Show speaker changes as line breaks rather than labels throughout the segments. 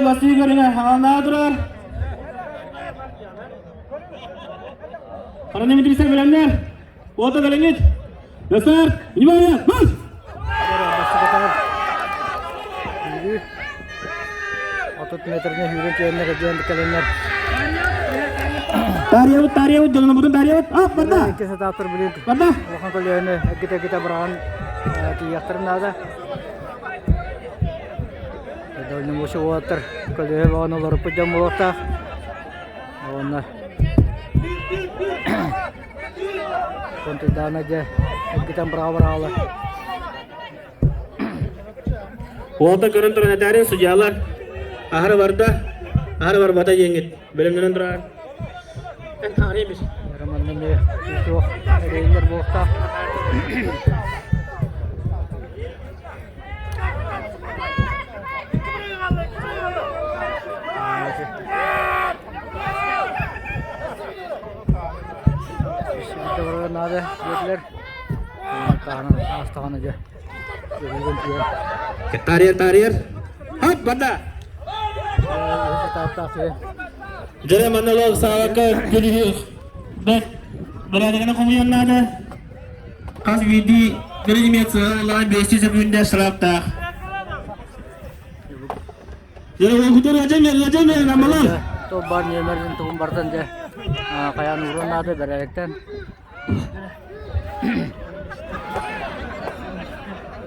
басыы көрүҥэ хааллаа турар. Хара Дмитриевич бэлэмнэр. Уота бэлэҥҥит. Достар, внимание, марш!
Сүүрүү. 30 метрне сүүрэн түһэннэр диэн кэлэннэр.
Таарыйабыт, таарыйабыт, дьонунубутун таарыйабыт. Ап, барда!
Икки сатаатар билин
Барда!
улахан көлүөнэ эргитэ-эргитэ быраҕан тиийиэхтэрин наада. Дальнобойщик уолаттар көлүөһэ бөҕөнү олоруппут дьон буолуохтаах. Уонна Контуйдаана дьэ эргитэн быраҕа-быраҕалар.
Уолта көрөн туран этээрин судьялар аһары барда, аһары барбата диэҥҥит бэлэмнэнэн тураар. Эн хаарыйа бис.
Романна эмиэ суох эрэйиллэр буолуохтаах. Наада диэтилэр. Таһынан аастаҕына дьэ үһүгүн тиийэн.
Тарыйар, тарыйар. Хап, барда. Дьэ, манна саалакка күлүһү бэт бэрээдэгинэ хомуйан наада. Хас биирдии предмет сыалаан 500 сөбүндэ штрафтаах.
Тыл бар нүөмэрин тугун бартан дьэ хайаан ууруон наада бэрээдэктэн.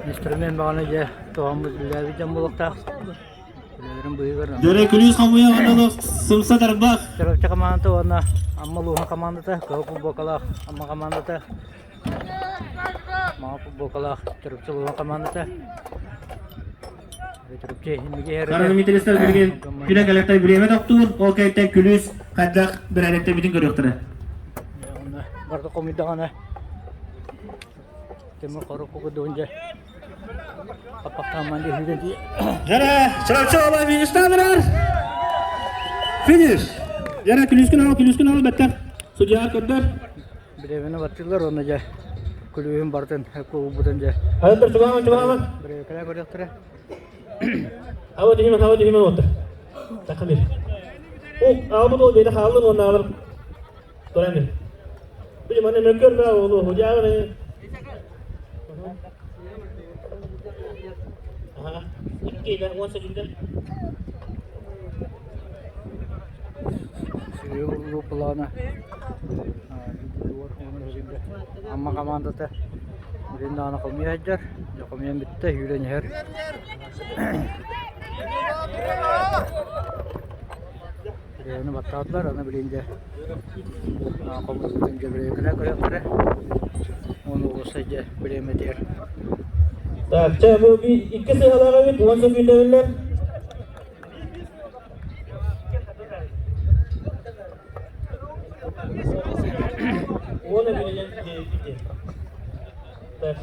Инструмент баҕаны дьэ туһаммыт үлэлээбит дьон буолуохтаах. Үлэлэрин быыһыгар
Дөрө күлүүс хомуйа онно сымса тарбах.
Чурапчы командата уонна Амма улууһун командата, кыһыл футболкалаах Амма командата, Маҥан футболкалаах Чурапчы улууһун командата.
Сара Дмитриевтар билигин күнэ кэлэхтэй бириэмэ тохтуур, ол кэнниттэн күлүүс хайдах бэрээдэктэммитин көрүөхтэрэ.
Барда хомуйдаҕына тимир хорук курдугун дьэ хаппахтаамман дии дии.
Дьэрэ, Чурапчы ола фиништаан эрэр. Финиш. Дьэрэ, күлүүскүн ал, күлүүскүн ал, бэттэх. Судья көрдөр.
Бириэмэни баттыыллар уонна дьэ күлүүһүн барытын кулубутун дьэ
Хайдыр чугааман чугааман.
Бириэмэ көрүөхтэрэ.
Аба түһүмэн, аба түһүмэн уоттар. Такамир. Ол аабыт ол бэйдэ хааллын уонна аалар турамир. Били манна мөккөр баа олу худьаабын. Аха. Икки да 10 секунда.
Сүүрүү плана Амма командата билин даҕаны хомуйа сылдьар. Дьэ хомуйан бүттэ, сүүрэн иһэр. Ырыаны баттаатылар, аны билин дьэ хомуйбутун дьэ бирээкэлээн көрүөхтэрэ. Уонна уопсай дьэ бириэмэтигэр.
Так, чэ, бу икки сыһалаах эбит, 10 секунда биллэр. Уона билигин Так,